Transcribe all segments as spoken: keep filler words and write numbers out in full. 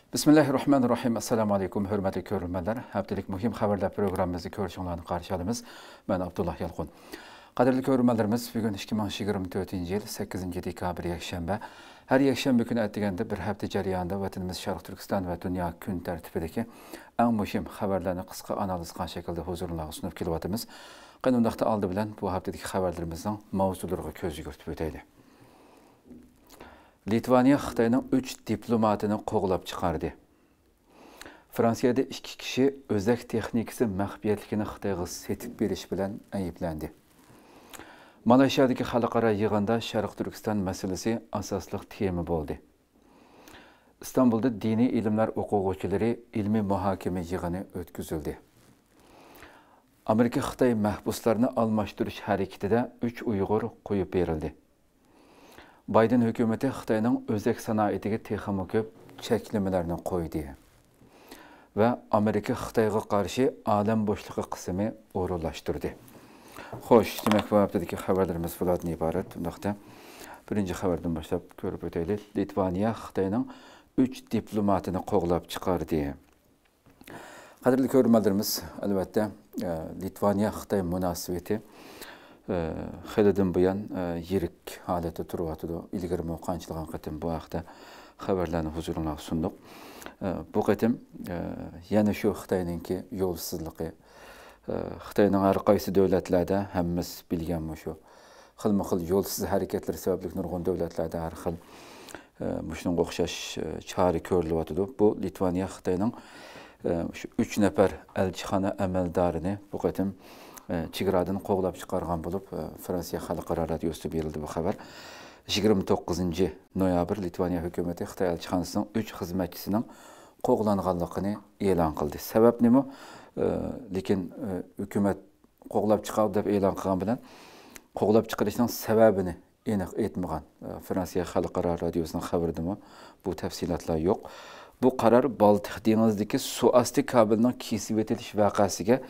بىسمىللاھىررەھمانىررەھىم. ئەسسالامۇئەلەيكۇم، ھۆرمەتلىك كۆرۈرمەنلەر. ھەپتىلىك مۇھىم خەۋەرلەر پروگراممىمىزدا كۆرۈشۈڭلارنى قارشى ئالىمىز. مەن ئابدۇللا يالقۇن. قەدىرلىك كۆرۈرمەنلىرىمىز، بۈگۈن ئىككى مىڭ يىگىرمە تۆتىنچى يىل سەككىزىنچى دېكابىر، يەكشەنبە. ھەر يەكشەنبە كۈنى ئەتىگەندە بىر ھەپتە جەريانىدا ۋەتىنىمىز شەرقىي تۈركىستان ۋە دۇنيا كۈن تەرتىپىدىكى ئەڭ مۇھىم خەۋەرلەرنى قىسقا ئانالىز قىلغان شەكىلدە ھۇزۇرۇڭلارغا سۇنۇپ كېلىۋاتىمىز. قېنى، ئۇنداقتا ئالدى بىلەن بۇ ھەپتىدىكى خەۋەرلىرىمىزنىڭ ماۋزۇلىرىغا كۆز يۈگۈرتۈپ ئۆتەيلى. لىتۋانىيە خىتاينىڭ ئۈچ دىپلوماتىنى قوغلاپ چىقاردى. فرانسىيەدە ئىككى كىشى ئۆزەك تېخنىكىسى مەخپىيەتلىكىنى خىتايغا سېتىپ بېرىش بىلەن ئەيىبلەندى. مالايشىيادىكى خەلقئارا يىغىندا شەرقىي تۈركىستان مەسىلىسى ئاساسلىق تېما بولدى. ئىستانبۇلدا دىنىي ئىلىملەر ئوقۇغۇچىلىرى ئىلمىي مۇھاكىمە يىغىنى ئۆتكۈزۈلدى. ئامېرىكا خىتاي مەھبۇسلارنى ئالماشتۇرۇش ھەرىكىتىدە ئۈچ ئۇيغۇر قويۇپ بېرىلدى. بايدېن ھۆكۈمىتى خىتاينىڭ ئۆزەك سانائىتىگە تېخىمۇ كۆپ چەكلىمىلەرنى قويدى ۋە ئامېرىكا خىتايغا قارشى ئالەم بوشلۇقى قىسمى ئورۇنلاشتۇردى. خوش، دېمەك، بۇ ھەپتىدىكى خەۋەرلىرىمىز بۇلاردىن ئىبارەت. ئۇنداقتا بىرىنچى خەۋەردىن باشلاپ كۆرۈپ ئۆتەيلى. لىتۋانىيە خىتاينىڭ ئۈچ دىپلوماتىنى قوغلاپ چىقاردى. قەدىرلىك كۆرۈرمەنلىرىمىز، ئەلۋەتتە، ئە، لىتۋانىيە خىتاي مۇناسىۋىتى، ئە، خېلىدىن بۇيان، ئە، يىرىك ھالەتتە تۇرۇۋاتىدۇ. ئىلگىرىمۇ قانچىلىغان قېتىم بۇ ھەقتە خەۋەرلەرنى ھۇزۇرۇڭلارغا سۇندۇق. ئە، بۇ قېتىم، ئە، يەنە شۇ خىتاينىڭكى يولسىزلىقى، ئە، خىتاينىڭ ھەر قايسى دۆلەتلەردە، ھەممىمىز بىلگەن مۇشۇ خىلمۇ خىل يولسىز ھەرىكەتلىرى سەۋەبلىك نۇرغۇن دۆلەتلەردە ھەر خىل، ئە، مۇشۇنىڭغا ئوخشاش، ئە، چارە كۆرۈلۈۋاتىدۇ. بۇ لىتۋانىيە خىتاينىڭ، ئە، شۇ ئۈچ نەپەر ئەلچىخانا ئەمەلدارىنى بۇ قېتىم، ئە، چېگرادىن قوغلاپ چىقارغان بولۇپ، ئە، فرانسىيە خەلقئارا رادىيوسىدا بېرىلدى بۇ خەۋەر. يىگىرمە توققۇزىنچى نويابىر لىتۋانىيە ھۆكۈمىتى خىتاي ئەلچىخانىسىنىڭ ئۈچ خىزمەتچىسىنىڭ قوغلانغانلىقىنى ئېلان قىلدى. سەۋەب نېمە؟ ئە، لېكىن، ئە، ھۆكۈمەت قوغلاپ چىقاردى دەپ ئېلان قىلغان بىلەن، قوغلاپ چىقىرىشنىڭ سەۋەبىنى ئېنىق ئېيتمىغان. ئە، فرانسىيە خەلقئارا رادىيوسىنىڭ خەۋىرىدىمۇ بۇ تەپسىلاتلار يوق. بۇ قارار بالتىق دېڭىزىدىكى سۇ ئاستى كابېلىنىڭ كېسىۋېتىلىش ۋەقەسىگە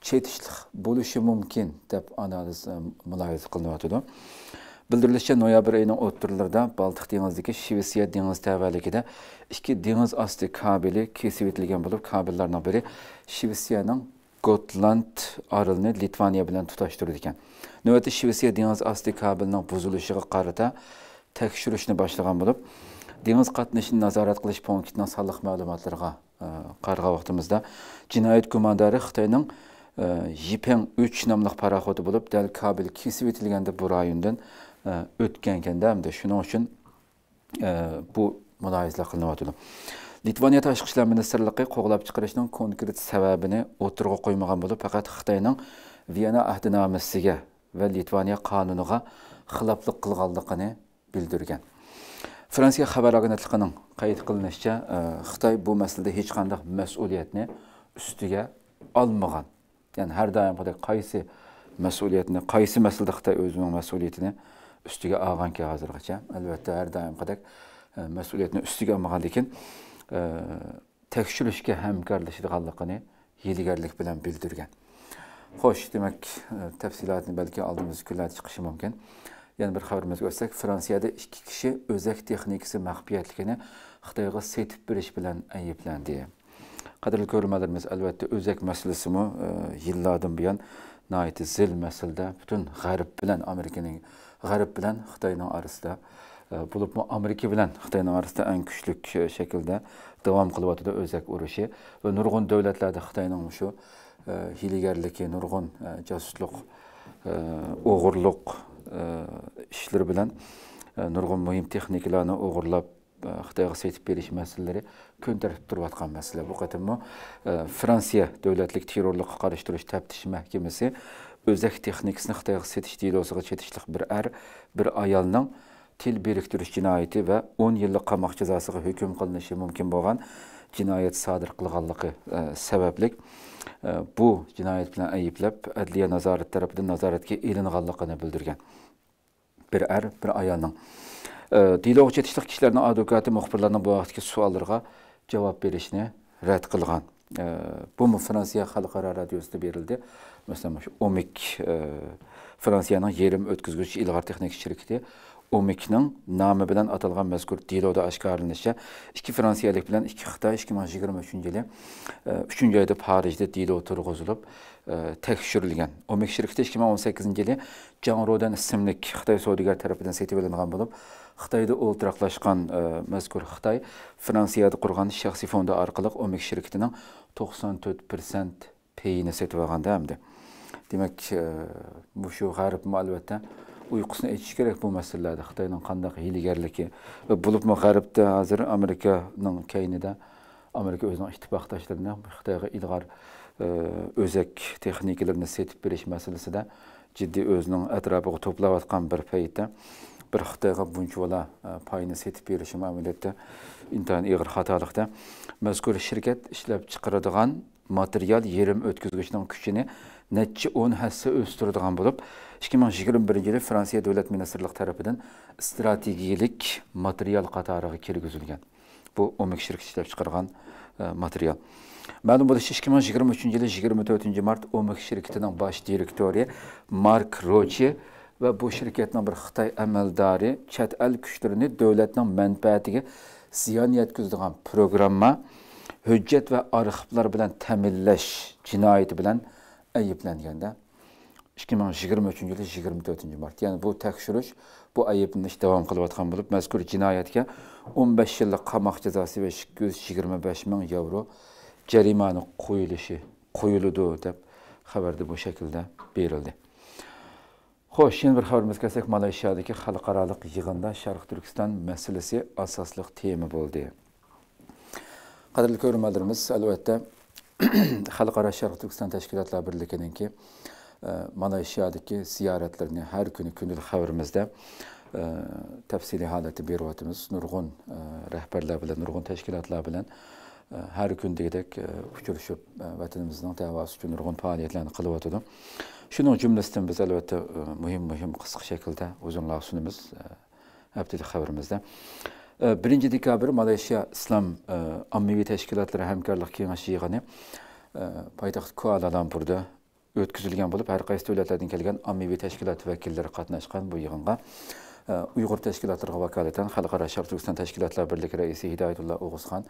چېتىشلىق بولۇشى مۇمكىن، دەپ ئانالىز، ئە، مۇلاھىزە قىلىنىۋاتىدۇ. بىلدۈرۈلۈشىچە، نويابىر ئېيىنىڭ ئوتتۇرىلىرىدا بالتىق دېڭىزىدىكى شىۋېتسىيە دېڭىز تەۋەلىكىدە ئىككى دېڭىز ئاستى كابېلى كېسىۋېتىلگەن بولۇپ، كابېللارنىڭ بىرى شىۋېتسىيەنىڭ گوتلاند ئارىلىنى لىتۋانىيە بىلەن تۇتاشتۇرىدىكەن. نۆۋەتتە شىۋېتسىيە دېڭىز ئاستى كابېلىنىڭ بۇزۇلۇشىغا قارىتا تەكشۈرۈشنى باشلىغان بولۇپ، دېڭىز قاتنىشىنى نازارەت قىلىش پونكىتىنىڭ سانلىق مەلۇماتلىرىغا، ئە، قارىغان ۋاقتىمىزدا، جىنايەت گۇماندارى خىتاينىڭ، ئە، يىپېڭ ئۈچ ناملىق پاراخوتى بولۇپ، دەل كابېل كېسىۋېتىلگەندە بۇ رايوندىن، ئە، ئۆتكەنكەن-دە، ئەمدى شۇنىڭ ئۈچۈن ئە، بۇ مۇلاھىزىلەر قىلىنىۋاتىدۇ. لىتۋانىيە تاشقى ئىشلار مىنىستىرلىقى قوغلاپ چىقىرىشنىڭ كونكرېت سەۋەبىنى ئوتتۇرىغا قويمىغان بولۇپ، پەقەت خىتاينىڭ ۋىيەننا ئەھدىنامىسىگە ۋە لىتۋانىيە قانۇنىغا خىلاپلىق قىلغانلىقىنى بىلدۈرگەن. فرانسىيە خەۋەر ئاگېنتلىقىنىڭ قەيت قىلىنىشىچە، ئە، خىتاي بۇ مەسىلىدە ھېچقانداق مەسئۇلىيەتنى ئۈستىگە ئالمىغان. يەنى ھەر دائىمقىدەك قايسى مەسئۇلىيەتنى، قايسى مەسىلىدە خىتاي ئۆزىنىڭ مەسئۇلىيىتىنى ئۈستىگە ئالغانكى ھازىرغىچە؟ ئەلۋەتتە، ھەر دائىمقىدەك، ئە، مەسئۇلىيەتنى ئۈستىگە ئالمىغان، لېكىن، ئە، تەكشۈرۈشكە ھەمكارلىشىدىغانلىقىنى ھىيلىگەرلىك بىلەن بىلدۈرگەن. خوش، دېمەك، ئە، تەپسىلاتىنى بەلكى ئالدىمىزدىكى كۈنلەردە چىقىشى مۇمكىن. يەنە بىر خەۋىرىمىزگە ئۆتسەك، فرانسىيەدە ئىككى كىشى ئۆزەك تېخنىكىسى مەخپىيەتلىكىنى خىتايغا سېتىپ بېرىش بىلەن ئەيىبلەندى. قەدىرلىك كۆرۈرمەنلىرىمىز، ئەلۋەتتە، ئۆزەك مەسىلىسىمۇ، ئە، يىللاردىن بۇيان ناھايىتى زىل مەسىلىدە پۈتۈن غەرب بىلەن ئامېرىكىنىڭ، غەرب بىلەن خىتاينىڭ ئارىسىدا، ئە، بولۇپمۇ ئامېرىكا بىلەن خىتاينىڭ ئارىسىدا ئەڭ كۈچلۈك، ئە، شەكىلدە داۋام قىلىۋاتىدۇ ئۆزەك ئۇرۇشى. ۋە نۇرغۇن دۆلەتلەردە خىتاينىڭ مۇشۇ، ئە، ھىيلىگەرلىكى، نۇرغۇن، ئە، جاسۇسلۇق، ئە، ئوغرىلىق، ئە، ئىشلىرى بىلەن، ئە، نۇرغۇن مۇھىم تېخنىكىلارنى ئوغرىلاپ، خىتايغا سېتىپ بېرىش مەسىلىلىرى كۈن تەرتىپتە تۇرۇۋاتقان مەسىلە. بۇ قېتىممۇ، ئە، فرانسىيە دۆلەتلىك تېررورلۇققا قارشى تۇرۇش تەپتىش مەھكىمىسى ئۆزەك تېخنىكىسىنى خىتايغا سېتىش دېلوسىغا چېتىشلىق بىر ئەر، بىر ئايالنىڭ تىل بىرىكتۈرۈش جىنايىتى ۋە ئون يىللىق قاماق جازاسىغا ھۆكۈم قىلىنىشى مۇمكىن بولغان جىنايەت سادىر قىلغانلىقى، ئە، سەۋەبلىك، ئە، بۇ جىنايەت بىلەن ئەيىبلەپ، ئەدلىيە نازارىتى تەرىپىدىن نازارەتكە ئېلىنغانلىقىنى بىلدۈرگەن. بىر ئەر، بىر ئايالنىڭ، ئە، دېلوغا چېتىشلىق كىشىلەرنىڭ ئادۋوكاتى مۇخبىرلارنىڭ بۇ ھەقتىكى سوئاللىرىغا جاۋاب بېرىشنى رەت قىلغان. ئە، بۇمۇ فرانسىيە خەلقئارا رادىيوسىدا بېرىلدى. مەسىلەن، مۇشۇ ئومىك، ئە، فرانسىيەنىڭ يېرىم ئۆتكۈزگۈچ ئىلغار تېخنىكا شىركىتى ئومىكنىڭ نامى بىلەن ئاتالغان مەزكۇر دېلودا ئاشكارىلىنىشىچە، ئىككى فرانسىيەلىك بىلەن ئىككى خىتاي ئىككى مىڭ يىگىرمە ئۈچىنچى يىلى، ئە، ئۈچىنچى ئايدا پارىژدا دېلو تۇرغۇزۇلۇپ، ئە، تەكشۈرۈلگەن. ئومىك شىركىتى ئىككى مىڭ ئون سەككىزىنچى يىلى جاڭ رودەن ئىسىملىك خىتاي سودىگەر تەرىپىدىن سېتىۋېلىنغان بولۇپ، خىتايدا ئولتۇراقلاشقان، ئە، مەزكۇر خىتاي فرانسىيەدە قۇرغان شەخسىي فوندى ئارقىلىق ئومىك شىركىتىنىڭ توقسان تۆت پىرسەنت پېيىنى سېتىۋالغاندا ئەمدى. دېمەك، ئە، مۇشۇ غەربمۇ ئەلۋەتتە ئۇيقۇسىنى ئېچىشى كېرەك بۇ مەسىلىلەردە. خىتاينىڭ قانداق ھىيلىگەرلىكى، بولۇپمۇ غەربتە ھازىر ئامېرىكانىڭ كەينىدە، ئامېرىكا ئۆزىنىڭ ئىتتىپاقداشلىرىنى خىتايغا ئىلغار، ئە، ئۆزەك تېخنىكىلىرىنى سېتىپ بېرىش مەسىلىسىدە جىددىي ئۆزىنىڭ ئەتراپىغا توپلاۋاتقان بىر پەيتتە، بىر خىتايغا بۇنچىۋالا، ئە، پاينى سېتىپ بېرىشىمۇ ئەمەلىيەتتە ئىنتايىن ئېغىر خاتالىقتا. مەزكۇر شىركەت ئىشلەپچىقىرىدىغان ماتېرىيال يېرىم ئۆتكۈزگۈچنىڭ كۈچىنى نەچچە ئون ھەسسە ئۆستۈرىدىغان بولۇپ، ئىككى مىڭ يىگىرمە بىرىنچى يىلى فرانسىيە دۆلەت مىنىستىرلىقى تەرىپىدىن ئىستراتېگىيەلىك ماتېرىيال قاتارىغا كىرگۈزۈلگەن. بۇ ئومېك شىركىتى ئىشلەپچىقارغان، ئە، ماتېرىيال. مەلۇم بولۇشىچە، ئىككى مىڭ يىگىرمە ئۈچىنچى يىلى يىگىرمە تۆتىنچى مارت ئومېك شىركىتىنىڭ باش دىرېكتورى مارك روچى ۋە بۇ شىركەتنىڭ بىر خىتاي ئەمەلدارى چەت ئەل كۈچلىرىنى دۆلەتنىڭ مەنپەئەتىگە زىيان يەتكۈزىدىغان پروگرامما، ھۆججەت ۋە ئارخىپلار بىلەن تەمىنلەش جىنايىتى بىلەن ئەيىبلەنگەندە، ئىككى مىڭ يىگىرمە ئۈچىنچى يىلى يىگىرمە تۆتىنچى مارت، يەنى بۇ تەكشۈرۈش، بۇ ئەيىبلىنىش داۋام قىلىۋاتقان بولۇپ، مەزكۇر جىنايەتكە ئون بەش يىللىق قاماق جازاسى ۋە ئىككى يۈز يىگىرمە بەش مىڭ ياۋرو جەرىمانە قويۇلۇشى، قويۇلىدۇ، دەپ خەۋەردە بۇ شەكىلدە بېرىلدى. خوش، يەنە بىر خەۋىرىمىزگە كەلسەك، مالايشىيادىكى خەلقئارالىق يىغىندا شەرقىي تۈركىستان مەسىلىسى ئاساسلىق تېما بولدى. قەدىرلىك كۆرۈرمەنلىرىمىز، ئەلۋەتتە، خەلقئارا شەرقىي تۈركىستان تەشكىلاتلار بىرلىكىنىڭكى، ئە، مالايشىيادىكى زىيارەتلىرىنى ھەر كۈنى كۈندىلىك خەۋىرىمىزدە، ئە، تەپسىلىي ھالەتتە بېرىۋاتىمىز. نۇرغۇن، ئە، رەھبەرلەر بىلەن، نۇرغۇن تەشكىلاتلار بىلەن، ئە، ھەر كۈن دېگۈدەك، ئە، ئۇچرىشىپ، ئە، ۋەتىنىمىزنىڭ دەۋاسى ئۈچۈن نۇرغۇن پائالىيەتلەرنى قىلىۋاتىدۇ. شۇنىڭ جۈملىسىدىن بىز، ئەلۋەتتە، ئە، مۇھىم، مۇھىم قىسقا شەكىلدە ھۇزۇرۇڭلارغا سۇنىمىز. ئە، ھەپتىلىك خەۋىرىمىزدە. ئە، بىرىنچى دېكابىر مالايشىيا ئىسلام، ئە، ئاممىۋى تەشكىلاتلىرى ھەمكارلىق كېڭىشى يىغىنى، ئە، پايتەخت كۇئالالامپۇردا ئۆتكۈزۈلگەن بولۇپ، ھەر قايسى دۆلەتلەردىن كەلگەن ئاممىۋى تەشكىلات ۋەكىللىرى قاتناشقان بۇ يىغىنغا، ئە، ئۇيغۇر تەشكىلاتلىرىغا ۋاكالىتەن خەلقئارا شەرقىي تۈركىستان تەشكىلاتلار بىرلىكى رەئىسى ھىدايەتۇللا ئوغۇزخان،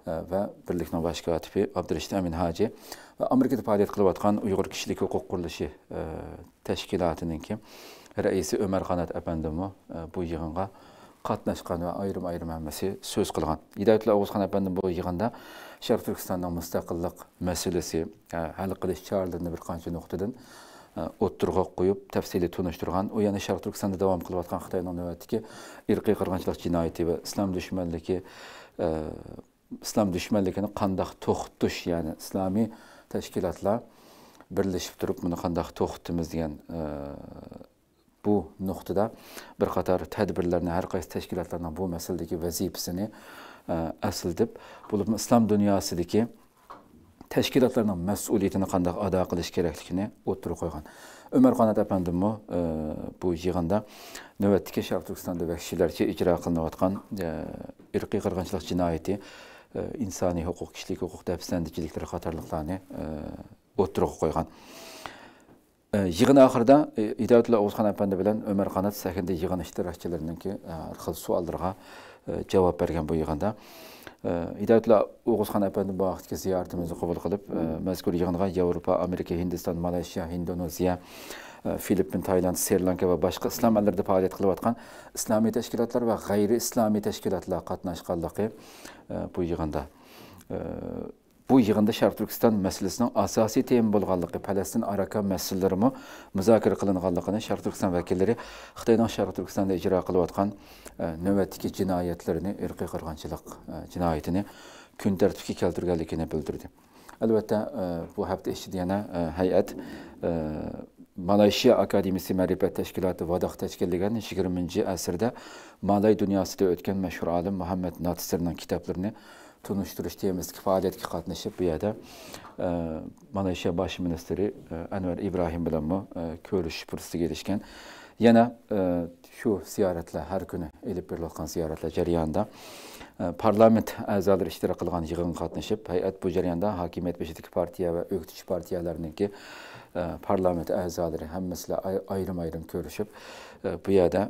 ئە، ۋە بىرلىكنىڭ باش كاتىپى ئابدۇرېشىت ئەمىن ھاجى ۋە ئامېرىكىدا پائالىيەت قىلىۋاتقان ئۇيغۇر كىشىلىك ھوقۇق قۇرۇلۇشى، ئە، تەشكىلاتىنىڭكى رەئىسى ئۆمەر قانات ئەپەندىمۇ، ئە، بۇ يىغىنغا قاتناشقان ۋە ئايرىم-ئايرىم ھەممىسى سۆز قىلغان. ھىدايەتۇللا ئوغۇزخان ئەپەندىم بۇ يىغىندا شەرقىي تۈركىستاننىڭ مۇستەقىللىق مەسىلىسى، ئە، ھەل قىلىش چارىلىرىنى بىر قانچە نۇقتىدىن، ئە، ئوتتۇرىغا قويۇپ، تەپسىلىي تونۇشتۇرغان. ئۇ يەنە شەرقىي تۈركىستاندا داۋام قىلىۋاتقان خىتاينىڭ نۆۋەتتىكى ئىرقىي قىرغىنچىلىق جىنايىتى ۋە ئىسلام دۈشمەنلىكى، ئە، ئىسلام دۈشمەنلىكىنى قانداق توختىتىش، يەنى ئىسلامىي تەشكىلاتلار بىرلىشىپ تۇرۇپ، بۇنى قانداق توختىتىمىز دېگەن، ئە، بۇ نۇقتىدا بىر قاتار تەدبىرلەرنى، ھەر قايسى تەشكىلاتلارنىڭ بۇ مەسىلىدىكى ۋەزىپىسىنى، ئە، ئەسلىتىپ، بولۇپمۇ ئىسلام دۇنياسىدىكى تەشكىلاتلارنىڭ مەسئۇلىيىتىنى قانداق ئادا قىلىش كېرەكلىكىنى ئوتتۇرىغا قويغان. ئۆمەر قانات ئەپەندىمۇ، ئە، بۇ يىغىندا نۆۋەتتىكى شەرقىي تۈركىستاندا ۋەھشىيلەرچە ئىجرا قىلىنىۋاتقان، ئە، ئىرقىي قىرغىنچىلىق جىنايىتى، ئە، ئىنسانىي ھوقۇق، كىشىلىك ھوقۇق دەپسەندىچىلىكلىرى قاتارلىقلارنى، ئە، ئوتتۇرىغا قويغان. ئە، يىغىن ئاخىرىدا، ئە، ھىدايەتۇللا ئوغۇزخان ئەپەندى بىلەن ئۆمەر قانات سەھنىدە يىغىن ئىشتىراكچىلىرىنىڭكى، ئە، ھەر خىل سوئاللىرىغا، ئە، جاۋاب بەرگەن بۇ يىغىندا. ئە، ھىدايەتۇللا ئوغۇزخان ئەپەندى بۇ ھەقتىكى زىيارىتىمىزنى قوبۇل قىلىپ، ئە، مەزكۇر يىغىنغا ياۋروپا، ئامېرىكا، ھىندىستان، مالايشىيا، ئىندونېزىيە، ئە، فىلىپپىن، تايلاند، سرى لانكا ۋە باشقا ئىسلام ئەللىرىدە پائالىيەت قىلىۋاتقان ئىسلامىي تەشكىلاتلار ۋە غەيرىي ئىسلامىي تەشكىلاتلار قاتناشقانلىقى، ئە، بۇ يىغىندا، ئە، بۇ يىغىندا شەرقىي تۈركىستان مەسىلىسىنىڭ ئاساسىي تېما بولغانلىقى، پەلەستىن، ئاراكان مەسىلىلىرىمۇ مۇزاكىرە قىلىنغانلىقىنى، شەرقىي تۈركىستان ۋەكىللىرى خىتاينىڭ شەرقىي تۈركىستاندا ئىجرا قىلىۋاتقان، ئە، نۆۋەتتىكى جىنايەتلىرىنى، ئىرقىي قىرغىنچىلىق، ئە، جىنايىتىنى كۈن تەرتىپكە كەلتۈرگەنلىكىنى بىلدۈردى. ئەلۋەتتە، ئە، بۇ ھەپتە ئىچىدە يەنە، ئە، ھەيئەت، ئە، مالايشىيا ئاكادېمىيىسى مەرىپەت تەشكىلاتى، ۋاداخ، تەشكىللىگەن يىگىرمىنچى ئەسىردە مالاي دۇنياسىدا ئۆتكەن مەشھۇر ئالىم مۇھەممەد ناتسىرنىڭ كىتابلىرىنى تونۇشتۇرۇش تېمىسىدىكى پائالىيەتكە قاتنىشىپ، بۇ يەردە، ئە، مالايشىيا باش مىنىستىرى، ئە، ئەنۋەر ئىبراھىم بىلەنمۇ، ئە، كۆرۈشۈش پۇرسىتىگە ئېرىشكەن. يەنە، ئە، شۇ زىيارەتلەر، ھەر كۈنى ئېلىپ بېرىلىۋاتقان زىيارەتلەر جەريانىدا، ئە، پارلامېنت ئەزالىرى ئىشتىراك قىلغان يىغىنغا قاتنىشىپ، ھەيئەت بۇ جەرياندا ھاكىمىيەت بېشىدىكى پارتىيە ۋە ئۆگىتىش پارتىيەلەرنىڭكى، ئە، پارلامېنت ئەزالىرى ھەممىسى بىلەن ئاي-، ئايرىم-ئايرىم كۆرۈشۈپ، ئە، بۇ يەردە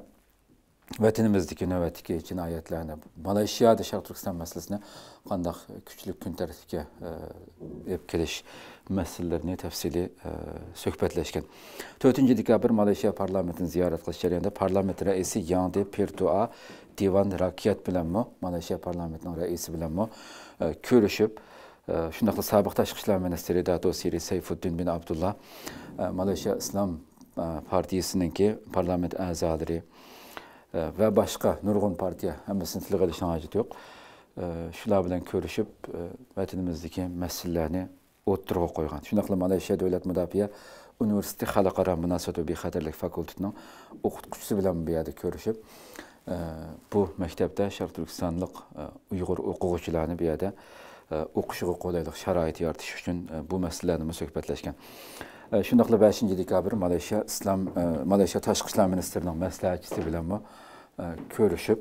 ۋەتىنىمىزدىكى نۆۋەتتىكى جىنايەتلەرنى، مالايشىيادا شەرقىي تۈركىستان مەسىلىسىنى قانداق كۈچلۈك كۈن تەرتىپكە، ئە، ئېلىپ كېلىش مەسىلىلىرىنى تەپسىلىي، ئە، سۆھبەتلەشكەن. تۆتىنچى دېكابىر مالايشىيا پارلامېنتىنى زىيارەت قىلىش جەريانىدا پارلامېنت رەئىسى ياڭدى پىرتۇئا دىۋان راكىيات بىلەنمۇ، مالايشىيا پارلامېنتىنىڭ رەئىسى بىلەنمۇ، ئە، كۆرۈشۈپ، ئە، شۇنداقلا سابىق تاشقى ئىشلار مىنىستىرى داتو سىرى سەيفۇددىن بىن ئابدۇللا، ئە، مالايشىيا ئىسلام، ئە، پارتىيىسىنىڭكى پارلامېنت ئەزالىرى، ئە، ۋە باشقا نۇرغۇن پارتىيە، ھەممىسىنى تىلغا ئېلىشنىڭ ھاجىتى يوق. ئە، شۇلار بىلەن كۆرۈشۈپ، ئە، ۋەتىنىمىزدىكى مەسىلىلەرنى ئوتتۇرىغا قويغان. شۇنداقلا مالايشىيا دۆلەت مۇداپىئە ئۇنىۋېرسىتېتى خەلقئارا مۇناسىۋەت ۋە بىخەتەرلىك فاكۇلتېتىنىڭ ئوقۇتقۇچىسى بىلەن بۇ يەردە كۆرۈشۈپ، ئە، بۇ مەكتەپتە شەرقىي تۈركىستانلىق، ئە، ئۇيغۇر ئوقۇغۇچىلارنى بۇ يەردە، ئە، ئوقۇشىغا قولايلىق شارائىت يارىتىش ئۈچۈن، ئە، بۇ مەسىلىلەرنىمۇ سۆھبەتلەشكەن. ئە، شۇنداقلا بەشىنچى دېكابىر مالايشىيا ئىسلام، ئە، مالايشىيا تاشقى ئىشلار مىنىستىرىنىڭ مەسلىھەتچىسى بىلەنمۇ، ئە، كۆرۈشۈپ،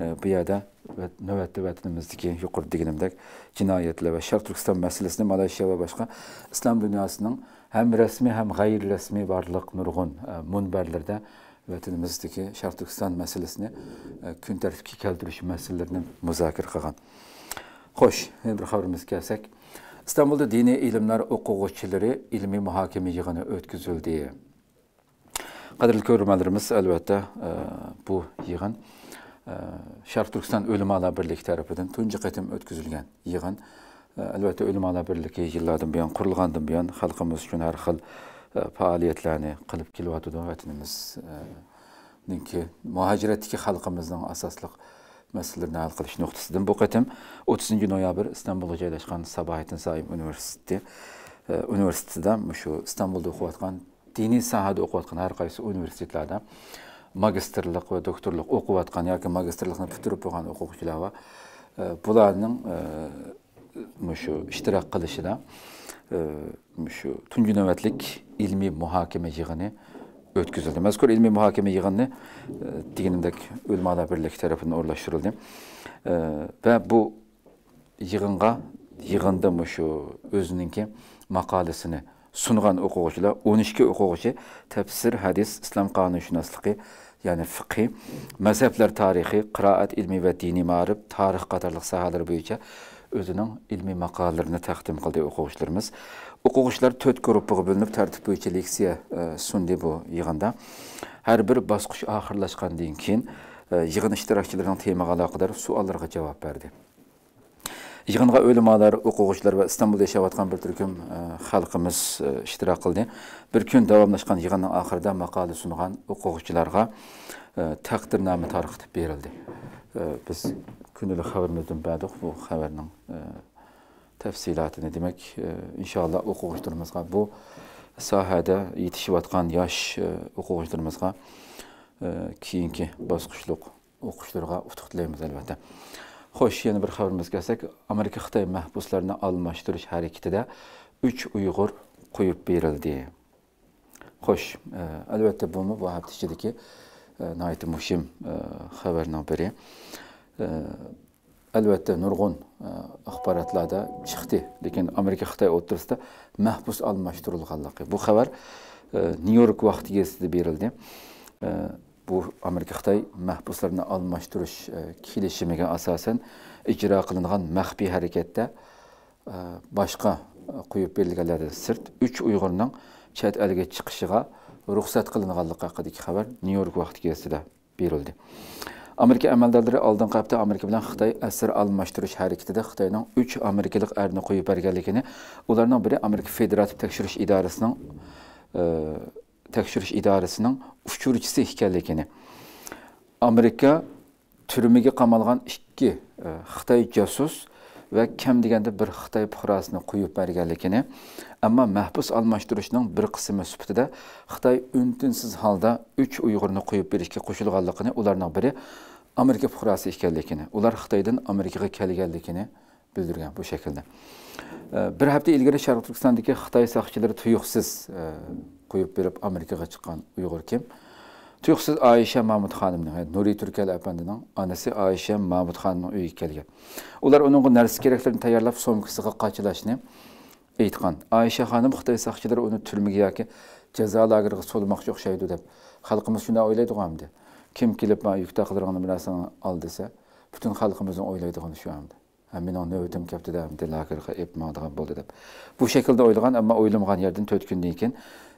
ئە، بۇ يەردە ۋەت-، نۆۋەتتە ۋەتىنىمىزدىكى يۇقىرىدا دېگىنىمدەك جىنايەتلەر ۋە شەرقىي تۈركىستان مەسىلىسىنى مالايشىيا ۋە باشقا ئىسلام دۇنياسىنىڭ ھەم رەسمىي، ھەم غەيرىي رەسمىي بارلىق نۇرغۇن، ئە، مۇنبەرلىرىدە ۋەتىنىمىزدىكى شەرقىي تۈركىستان مەسىلىسىنى، ئە، كۈن تەرتىپكە كەلتۈرۈش مەسىلىلىرىنى مۇزاكىرە قىلغان. خوش، يەنە بىر خەۋىرىمىزگە كەلسەك، ئىستانبۇلدا دىنىي ئىلىملەر ئوقۇغۇچىلىرى ئىلمىي مۇھاكىمە يىغىنى ئۆتكۈزۈلدى. قەدىرلىك كۆرۈرمەنلىرىمىز، ئەلۋەتتە، ئە، بۇ يىغىن، ئە، شەرقىي تۈركىستان ئۆلىمالار بىرلىكى تەرىپىدىن تۇنجى قېتىم ئۆتكۈزۈلگەن يىغىن. ئە، ئەلۋەتتە، ئۆلىمالار بىرلىكى يىللاردىن بۇيان، قۇرۇلغاندىن بۇيان خەلقىمىز ئۈچۈن ھەر خىل، ئە، پائالىيەتلەرنى قىلىپ كېلىۋاتىدۇ. ۋەتىنىمىز، ئە، نىڭكى مۇھاجىرەتتىكى خەلقىمىزنىڭ ئاساسلىق مەسىلىلىرىنى ھەل قىلىش نۇقتىسىدىن بۇ قېتىم ئوتتۇزىنچى نويابىر ئىستانبۇلدا جايلاشقان ساباھىتىن زايىم ئۇنىۋېرسىتېتى، ئە، ئۇنىۋېرسىتېتىدا، مۇشۇ ئىستانبۇلدا ئوقۇۋاتقان، دىنىي ساھەدە ئوقۇۋاتقان ھەر قايسى ئۇنىۋېرسىتېتلاردا ماگىستىرلىق ۋە دوكتورلۇق ئوقۇۋاتقان ياكى ماگىستىرلىقنى پۈتتۈرۈپ بولغان ئوقۇغۇچىلار بار. ئە، بۇلارنىڭ، ئە، مۇشۇ ئىشتىراك قىلىشىدا، ئە، مۇشۇ تۇنجى نۆۋەتلىك ئىلمىي مۇھاكىمە يىغىنى ئۆتكۈزۈلدى. مەزكۇر ئىلمىي مۇھاكىمە يىغىنى، ئە، دېگىنىمدەك، ئۆلىمالار بىرلىكى تەرىپىدىن ئورۇنلاشتۇرۇلدى. ئە، ۋە بۇ يىغىنغا، يىغىندا مۇشۇ ئۆزىنىڭكى ماقالىسىنى سۇنغان ئوقۇغۇچىلار، ئون ئىككى ئوقۇغۇچى تەپسىر، ھەدىس، ئىسلام قانۇنشۇناسلىقى، يەنى فىقھى، مەزھەپلەر تارىخى، قىرائەت ئىلمى ۋە دىنىي مائارىپ، تارىخ قاتارلىق ساھەلەر بويىچە ئۆزىنىڭ ئىلمىي ماقالىلىرىنى تەقدىم قىلدى ئوقۇغۇچىلىرىمىز. ئوقۇغۇچىلار تۆت گۇرۇپپىغا بۆلۈنۈپ، تەرتىپ بويىچە لېكسىيە، ئە، سۇندى بۇ يىغىندا. ھەر بىر باسقۇچ ئاخىرلاشقاندىن كېيىن، ئە، يىغىن ئىشتىراكچىلىرىنىڭ تېمىغا ئالاقىدار سوئاللىرىغا جاۋاب بەردى. يىغىنغا ئۆلىمالار، ئوقۇغۇچىلار ۋە ئىستانبۇلدا ياشاۋاتقان بىر تۈركۈم، ئە، خەلقىمىز، ئە، ئىشتىراك قىلدى. بىر كۈن داۋاملاشقان يىغىننىڭ ئاخىرىدا ماقالە سۇنغان ئوقۇغۇچىلارغا، ئە، تەقدىرنامە تارقىتىپ بېرىلدى. ئە، بىز كۈندىلىك خەۋىرىمىزدىن بەردۇق بۇ خەۋەرنىڭ، ئە، تەپسىلاتىنى. دېمەك، ئە، ئىنشاللا ئوقۇغۇچىلىرىمىزغا بۇ ساھەدە يېتىشىۋاتقان ياش، ئە، ئوقۇغۇچىلىرىمىزغا، ئە، كېيىنكى باسقۇچلۇق ئوقۇشلىرىغا ئۇتۇق تىلەيمىز، ئەلۋەتتە. خوش، يەنە بىر خەۋىرىمىزگە كەلسەك، ئامېرىكا خىتاي مەھبۇسلىرىنى ئالماشتۇرۇش ھەرىكىتىدە ئۈچ ئۇيغۇر قويۇپ بېرىلدى. خوش، ئە، ئەلۋەتتە، بۇمۇ بۇ ھەپتە ئىچىدىكى، ئە، ناھايىتى مۇھىم، ئە، خەۋەرنىڭ بىرى. ئە، ئەلۋەتتە، نۇرغۇن، ئە، ئاخباراتلاردا چىقتى، لېكىن ئامېرىكا خىتاي ئوتتۇرىسىدا مەھبۇس ئالماشتۇرۇلغانلىقى. بۇ خەۋەر، ئە، نيۇ يورك ۋاقتى گېزىتىدە بېرىلدى. ئە، بۇ ئامېرىكا خىتاي مەھبۇسلىرىنى ئالماشتۇرۇش، ئە، كېلىشىمىگە ئاساسەن ئىجرا قىلىنغان مەخپىي ھەرىكەتتە، ئە، باشقا، ئە، قويۇپ بېرىلگەنلەردىن سىرت، ئۈچ ئۇيغۇرنىڭ چەت ئەلگە چىقىشىغا رۇخسەت قىلىنغانلىقى ھەققىدىكى خەۋەر نيۇ يورك ۋاقتى گېزىتىدە بېرىلدى. ئامېرىكا ئەمەلدارلىرى ئالدىنقى ھەپتە ئامېرىكا بىلەن خىتاي ئەسىر ئالماشتۇرۇش ھەرىكىتىدە خىتاينىڭ ئۈچ ئامېرىكىلىق ئەرنى قويۇپ بەرگەنلىكىنى، ئۇلارنىڭ بىرى ئامېرىكا فېدېراتىپ تەكشۈرۈش ئىدارىسىنىڭ، ئى، تەكشۈرۈش ئىدارىسىنىڭ ئۇچۇرچىسى ئىكەنلىكىنى، ئامېرىكا تۈرمىگە قامالغان ئىككى، ئى، خىتاي جاسۇس ۋە كەم دېگەندە بىر خىتاي پۇقراسىنى قويۇپ بەرگەنلىكىنى، ئەمما مەھبۇس ئالماشتۇرۇشنىڭ بىر قىسمى سۈپىتىدە خىتاي ئۈن-تىنسىز ھالدا ئۈچ ئۇيغۇرنى قويۇپ بېرىشكە قوشۇلغانلىقىنى، ئۇلارنىڭ بىرى ئامېرىكا پۇقراسى ئىكەنلىكىنى، ئۇلار خىتايدىن ئامېرىكىغا كەلگەنلىكىنى بىلدۈرگەن بۇ شەكىلدە. ئە، بىر ھەپتە ئىلگىرى شەرقىي تۈركىستاندىكى خىتاي ساقچىلىرى تۇيۇقسىز، ئە، قويۇپ بېرىپ ئامېرىكىغا چىققان ئۇيغۇر كىم؟ تۇيۇقسىز ئائىشە مامۇت خانىمنىڭ، نۇرى تۈركەل ئەپەندىنىڭ ئانىسى ئائىشە مامۇت خانىمنىڭ ئۆيىگە كەلگەن. ئۇلار ئۇنىڭغا نەرسە كېرەكلىرىنى تەييارلاپ، سومكىسىغا قاچىلاشنى ئېيتقان. ئائىشە خانىم خىتاي ساقچىلىرى ئۇنى تۈرمىگە ياكى جازا لاگېرىغا سولىماقچى ئوخشايدۇ دەپ، خەلقىمىز شۇنداق ئويلايدىغۇ ئەمدى؟ كىم كېلىپ، ما يۈك تاقلىرىڭنى، بىر نەرسىڭنى ئال دېسە، پۈتۈن خەلقىمىزنىڭ ئويلايدىغىنى شۇ ئەمدى. ھە، مېنىڭ نۆۋىتىم كەپتىدە، ئەمدى لاگېرغا ئېلىپ ماڭىدىغان بولدى دەپ. بۇ شەكىلدە ئويلىغان، ئەمما ئويلىمىغان يەردىن تۆت كۈندىن كېيىن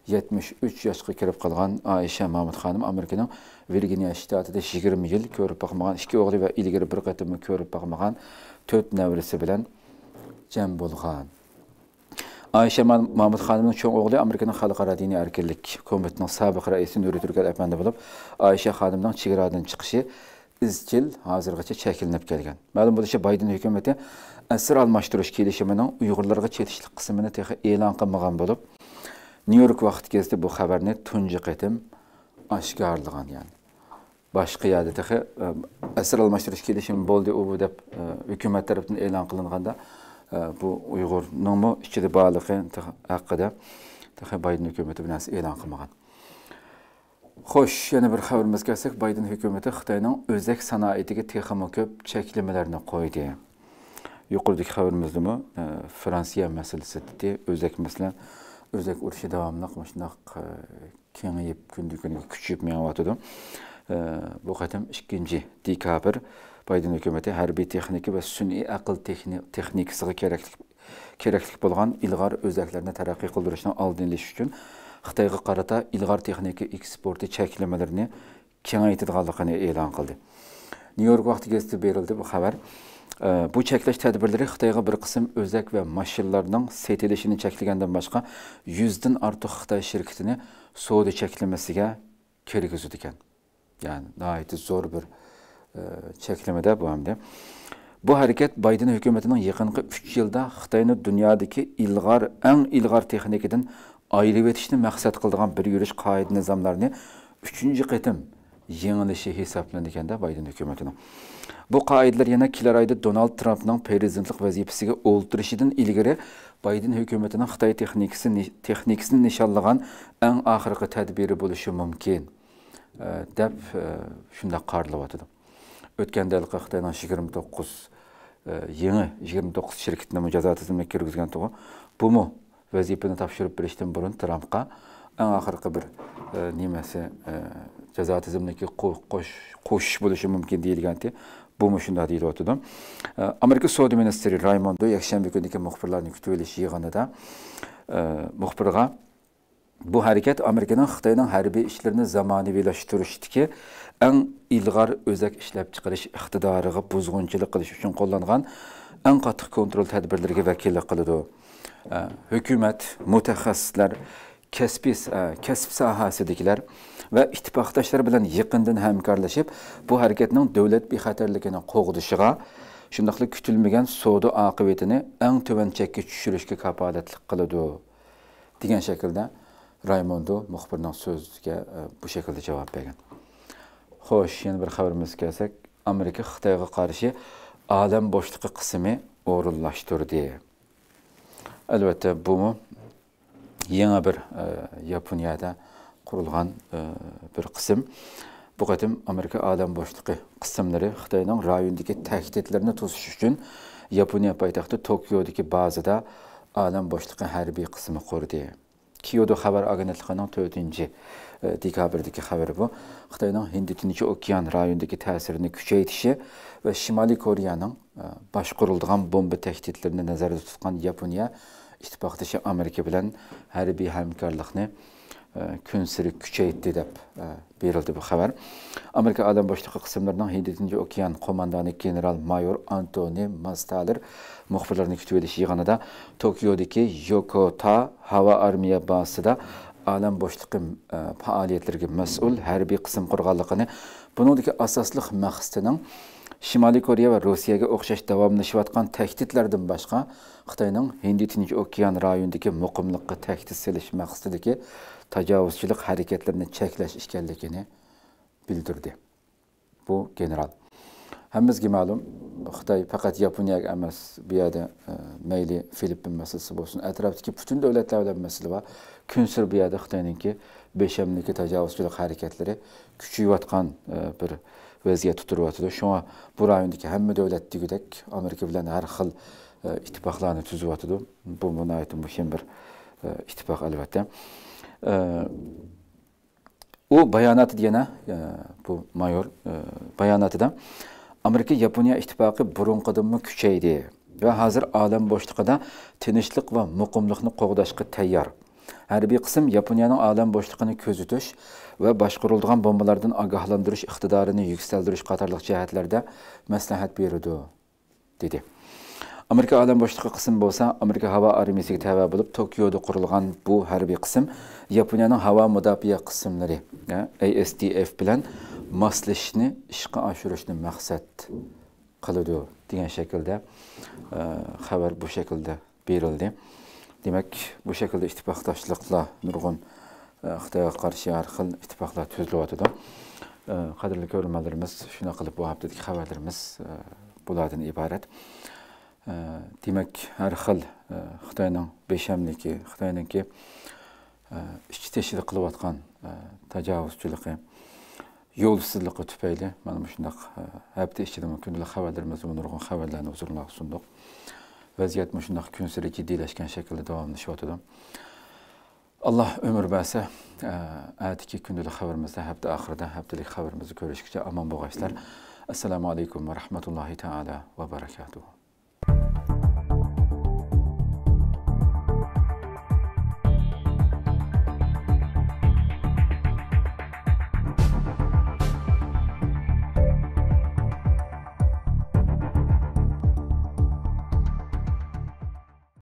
يەتمىش ئۈچ ياشقا كىرىپ قالغان ئائىشە مامۇت خانىم ئامېرىكىنىڭ ۋىرگىنىيە شتاتىدا يىگىرمە يىل كۆرۈپ باقمىغان ئىككى ئوغلى ۋە ئىلگىرى بىر قېتىممۇ كۆرۈپ باقمىغان تۆت نەۋرىسى بىلەن جەم بولغان. ئائىشە ما-، مامۇت خانىمنىڭ چوڭ ئوغلى ئامېرىكىنىڭ خەلقئارا دىنىي ئەركىنلىك كومىتېتىنىڭ سابىق رەئىسى نۇرى تۈركەل ئەپەندى بولۇپ، ئائىشە خانىمنىڭ چېگرادىن چىقىشى ئىزچىل ھازىرغىچە چەكلىنىپ كەلگەن. مەلۇم بولۇشىچە، بايدېن ھۆكۈمىتى ئەسىر ئالماشتۇرۇش كېلىشىمىنىڭ ئۇيغۇرلارغا چېتىشلىق قىسمىنى تېخى ئېلان قىلمىغان بولۇپ، نيۇ يورك ۋاقىت گېزىتى بۇ خەۋەرنى تۇنجى قېتىم ئاشكارىلىغان، يەنى. باشقا يەردە تېخى، ئە، ئەسىر ئالماشتۇرۇش كېلىشىمى بولدى ئۇ بۇ دەپ، ئە، ھۆكۈمەت تەرىپىدىن ئېلان قىلىنغاندا، ئە، بۇ ئۇيغۇرنىڭمۇ ئىچىدە بارلىقى تېخى ھەققىدە تېخى بايدېن ھۆكۈمىتى بىر نەرسە ئېلان قىلمىغان. خوش، يەنە بىر خەۋىرىمىزگە كەلسەك، بايدېن ھۆكۈمىتى خىتاينىڭ ئۆزەك سانائىتىگە تېخىمۇ كۆپ چەكلىمىلەرنى قويدى. يۇقىرىدىكى خەۋىرىمىزدىمۇ، ئە، فرانسىيە مەسىلىسىدىكى ئۆزەك مەسىلە، ئۆزەك ئۇرۇشى داۋاملىق مۇشۇنداق، ئە، كېڭىيىپ، كۈندىن-كۈنگە كۈچىيىپ مېڭىۋاتىدۇ. ئە، بۇ قېتىم ئىككىنچى دېكابىر بايدېن ھۆكۈمىتى ھەربىي تېخنىكا ۋە سۈنئىي ئەقىل تېخنى-، تېخنىكىسىغا كېرەكلىك، كېرەكلىك بولغان ئىلغار ئۆزەكلەرنى تەرەققىي قىلدۇرۇشنىڭ ئالدىنى ئېلىش ئۈچۈن خىتايغا قارىتا ئىلغار تېخنىكا ئېكسپورتى چەكلىمىلىرىنى كېڭەيتىدىغانلىقىنى ئېلان قىلدى. نيۇ يورك ۋاقتى گېزىتى بېرىلدى بۇ خەۋەر. ئە، بۇ چەكلەش تەدبىرلىرى خىتايغا بىر قىسىم ئۆزەك ۋە ماشىنىلارنىڭ سېتىلىشىنى چەكلىگەندىن باشقا، يۈزدىن ئارتۇق خىتاي شىركىتىنى سودا چەكلىمىسىگە كىرگۈزىدىكەن. يەنى ناھايىتى زور بىر، ئە، چەكلىمىدە بۇ ئەمدى. بۇ ھەرىكەت بايدېن ھۆكۈمىتىنىڭ يېقىنقى ئۈچ يىلدا خىتاينى دۇنيادىكى ئىلغار، ئەڭ ئىلغار تېخنىكىدىن ئايرىۋېتىشنى مەقسەت قىلىدىغان بىر يۈرۈش قائىدە نىزاملارنى ئۈچىنچى قېتىم يېڭىلىشى ھېسابلىنىدىكەن-دە بايدېن ھۆكۈمىتىنىڭ. بۇ قائىدىلەر يەنە كېلەر ئايدا دونالد ترامپنىڭ پىرېزىدېنتلىق ۋەزىپىسىگە ئولتۇرۇشىدىن ئىلگىرى بايدېن ھۆكۈمىتىنىڭ خىتاي تېخنىكىسى نى-، تېخنىكىسىنى نىشانلىغان ئەڭ ئاخىرقى تەدبىرى بولۇشى مۇمكىن، ئە، دەپ، ئە، شۇنداق قارىلىۋاتىدۇ. ئۆتكەندە ھېلىقى خىتاينىڭ يىگىرمە توققۇز، ئە، يېڭى يىگىرمە توققۇز شىركىتىنىمۇ جازا تىزىملىكىگە كىرگۈزگەنتىغۇ. بۇمۇ ۋەزىپىنى تاپشۇرۇپ بېرىشتىن بۇرۇن ترامپقا ئەڭ ئاخىرقى بىر، ئە، نېمىسى، ئە، جازا تىزىملىكى قو-، قوش-، قوشۇش بولۇشى مۇمكىن دېيىلگەنتى. بۇمۇ شۇنداق دېيىلىۋاتىدۇ. ئە، ئامېرىكا سودا مىنىستىرى رايموندو يەكشەنبە كۈنىدىكى مۇخبىرلارنى كۈتۈۋېلىش يىغىنىدا، ئە، مۇخبىرغا، بۇ ھەرىكەت ئامېرىكىنىڭ خىتاينىڭ ھەربىي ئىشلىرىنى زامانىۋىلاشتۇرۇشتىكى ئەڭ ئىلغار ئۆزەك ئىشلەپچىقىرىش ئىقتىدارىغا بۇزغۇنچىلىق قىلىش ئۈچۈن قوللانغان ئەڭ قاتتىق كونترول تەدبىرلىرىگە ۋەكىللىك قىلىدۇ. ئە، ھۆكۈمەت، مۇتەخەسسىسلەر، كەسپىي س-، ئە، كەسىپ ساھەسىدىكىلەر ۋە ئىتتىپاقداشلار بىلەن يېقىندىن ھەمكارلىشىپ، بۇ ھەرىكەتنىڭ دۆلەت بىخەتەرلىكىنى قوغدىشىغا، شۇنداقلا كۈتۈلمىگەن سودا ئاقىۋىتىنى ئەڭ تۆۋەن چەككە چۈشۈرۈشكە كاپالەتلىك قىلىدۇ، دېگەن شەكىلدە رايموندو مۇخبىرنىڭ سۆزىگە، ئە، بۇ شەكىلدە جاۋاب بەرگەن. خوش، يەنە بىر خەۋىرىمىزگە كەلسەك، ئامېرىكا خىتايغا قارشى ئالەم بوشلۇقى قىسمى ئورۇنلاشتۇردى. ئەلۋەتتە، بۇمۇ يېڭى بىر، ئە، ياپونىيەدە قۇرۇلغان، ئە، بىر قىسىم. بۇ قېتىم ئامېرىكا ئالەم بوشلۇقى قىسىملىرى خىتاينىڭ رايوندىكى تەھدىتلىرىنى توسۇش ئۈچۈن ياپونىيە پايتەختى توكيودىكى بازىدا ئالەم بوشلۇقى ھەربىي قىسمى قۇردى. كيودو خەۋەر ئاگېنتلىقىنىڭ تۆتىنچى، ئە، دېكابىردىكى خەۋىرى بۇ. خىتاينىڭ ھىندى تىنچ ئوكيان رايونىدىكى تەسىرىنى كۈچەيتىشى ۋە شىمالىي كورېيەنىڭ، ئە، باشقۇرۇلىدىغان بومبا تەھدىتلىرىنى نەزەردە تۇتقان ياپونىيە ئىتتىپاقدىشى ئامېرىكا بىلەن ھەربىي ھەمكارلىقنى، ئە، كۈنسېرى كۈچەيتتى دەپ، ئە، بېرىلدى بۇ خەۋەر. ئامېرىكا ئالەم بوشلۇقى قىسىملىرىنىڭ ھىندى تىنچ ئوكيان قوماندانى گېنېرال مايور ئانتونى ماستالېر مۇخبىرلارنى كۈتۈۋېلىش يىغىنىدا توكيودىكى يوكوتا ھاۋا ئارمىيە بازىسىدا ئالەم بوشلۇقى، ئە، پائالىيەتلىرىگە مەسئۇل ھەربىي قىسىم قۇرغانلىقىنى، بۇنىڭدىكى ئاساسلىق مەقسىتىنىڭ شىمالىي كورېيە ۋە روسىيەگە ئوخشاش داۋاملىشىۋاتقان تەھدىتلەردىن باشقا، خىتاينىڭ ھىندى تىنچ ئوكيان رايونىدىكى مۇقىملىققا تەھدىت سېلىش مەقسىتىدىكى تاجاۋۇزچىلىق ھەرىكەتلىرىنى چەكلەش ئىكەنلىكىنى بىلدۈردى. بۇ گېنېرال. ھەممىمىزگە مەلۇم، خىتاي پەقەت ياپونىيەگە ئەمەس، بۇ يەردە، ئە، مەيلى فىلىپپىن مەسىلىسى بولسۇن، ئەتراپتىكى پۈتۈن دۆلەتلەر بىلەن مەسىلە بار. كۈنسېرى بۇ يەردە خىتاينىڭكى بىخەتەرلىكى تاجاۋۇزچىلىق ھەرىكەتلىرى كۈچىيىۋاتقان، ئە، بىر ۋەزىيەتتە تۇرۇۋاتىدۇ. شۇڭا بۇ رايوندىكى ھەممە دۆلەت دېگۈدەك ئامېرىكا بىلەن ھەر خىل، ئە، ئىتتىپاقلارنى تۈزۈۋاتىدۇ. بۇ ناھايىتى مۇھىم بىر، ئە، ئىتتىپاق ئەلۋەتتە. ئە، ئۇ باياناتىدا يەنە، ئە، بۇ مايور، ئە، باياناتىدا، ئامېرىكا-ياپونىيە ئىتتىپاقى بۇرۇنقىدىنمۇ كۈچەيدى ۋە ھازىر ئالەم بوشلۇقىدا تىنچلىق ۋە مۇقىملىقنى قوغداشقا تەييار. ھەربىي قىسىم ياپونىيەنىڭ ئالەم بوشلۇقىنى كۆزىتىش ۋە باشقۇرۇلىدىغان بومبىلاردىن ئاگاھلاندۇرۇش ئىقتىدارىنى يۈكسەلدۈرۈش قاتارلىق جەھەتلەردە مەسلىھەت بېرىدۇ، دېدى. ئامېرىكا ئالەم بوشلۇقى قىسمى بولسا ئامېرىكا ھاۋا ئارمىيىسىگە تەۋە بولۇپ، توكيودا قۇرۇلغان بۇ ھەربىي قىسىم ياپونىيەنىڭ ھاۋا مۇداپىئە قىسىملىرى، ئە، ئەي ئېس دى ئېف بىلەن ماسلىشىشنى ئىشقا ئاشۇرۇشنى مەقسەت قىلىدۇ، دېگەن شەكىلدە، ئە، خەۋەر بۇ شەكىلدە بېرىلدى. دېمەك، بۇ شەكىلدە ئىتتىپاقداشلىقلار نۇرغۇن، ئە، خىتايغا قارشى ھەر خىل ئىتتىپاقلار تۈزۈلۈۋاتىدۇ. ئە، قەدىرلىك كۆرۈرمەنلىرىمىز، شۇنداق قىلىپ بۇ ھەپتىدىكى خەۋەرلىرىمىز، ئە، بۇلاردىن ئىبارەت. ئە، دېمەك، ھەر خىل، ئە، خىتاينىڭ بىخەملىكى، خىتاينىڭكى، ئە، ئىچ تېشىدا قىلىۋاتقان، ئە، تاجاۋۇزچىلىقى، يولسىزلىقى تۈپەيلى مانا مۇشۇنداق، ئە، ھەپتە ئىچىدىمۇ كۈندىلىك خەۋەرلىرىمىزدىمۇ نۇرغۇن خەۋەرلەرنى ھۇزۇرۇڭلارغا سۇندۇق. ۋەزىيەت مۇشۇنداق كۈنسېرى جىددىيلەشكەن شەكىلدە داۋاملىشىۋاتىدۇ. ئاللا ئۆمۈر بەرسە، ئە، ئەتىكى كۈندىلىك خەۋىرىمىزدە، ھەپتە ئاخىرىدا ھەپتىلىك خەۋىرىمىزدە كۆرۈشكىچە ئامان بولغايسىلەر. ئەسسالامۇ ئەلەيكۇم ۋە رەھمەتۇللاھى تائالا ۋە بەرەكاتۇھۇ.